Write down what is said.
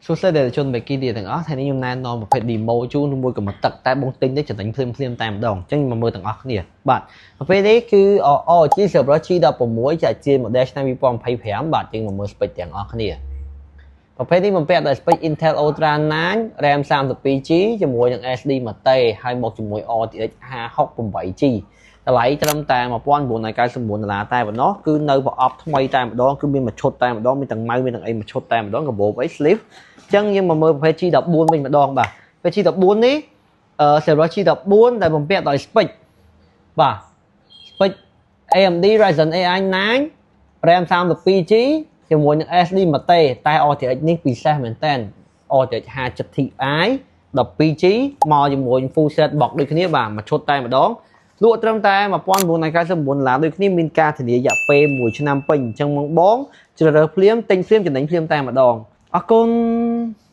សួស្តីដល់ជនបេគីទាំងអស់ថ្ងៃនេះខ្ញុំណែនាំប្រភេទ demo ជូនមួយកម្រិតទឹកតែបងទិញទៅចំណេញភ្លាមភ្លាមតែម្ដងអញ្ចឹងមកមើលទាំងអស់គ្នាបាទប្រភេទនេះគឺ ROG Zephyrus G16 ចាជា model ឆ្នាំ2025បាទយើងមកមើល spec ទាំងអស់គ្នាប្រភេទនេះបំពាក់ដោយ spec Intel Ultra 9 RAM 32 GB ជាមួយនឹង SSD 1 TB ហើយមកជាមួយ RTX 50 8 GB តម្លៃត្រឹមតែ1999ដុល្លារតែប៉ុណ្ណោះគឺនៅប្រអប់ថ្មីតែម្ដងគឺមានមួយឈុតតែម្ដងមានទាំង mouse មានទាំងអីមួយឈុតតែម្ដងកាបូបអី sleeve អញ្ចឹងយើងមកមើលប្រភេទ G14 វិញម្ដងបាទប្រភេទ G14 នេះអឺ Zephyrus G14 ដែលបំពាក់ដោយ spec បាទ spec AMD Ryzen AI 9 RAM 32 GB ជាមួយនឹង SSD 1 TB តែ RTX នេះពិសេសមែនតើ RTX 50 Ti 12 GB មកជាមួយ full set box ដូចគ្នាបាទមួយឈុតតែម្ដងលក់ត្រឹមតែ1999ដុល្លារដូចគ្នាមានការធានារយៈពេល1ឆ្នាំពេញអញ្ចឹងបងបងជ្រើសរើសភ្លាមទិញភ្លាមចំណេញភ្លាមតែម្ដងអរគុណ។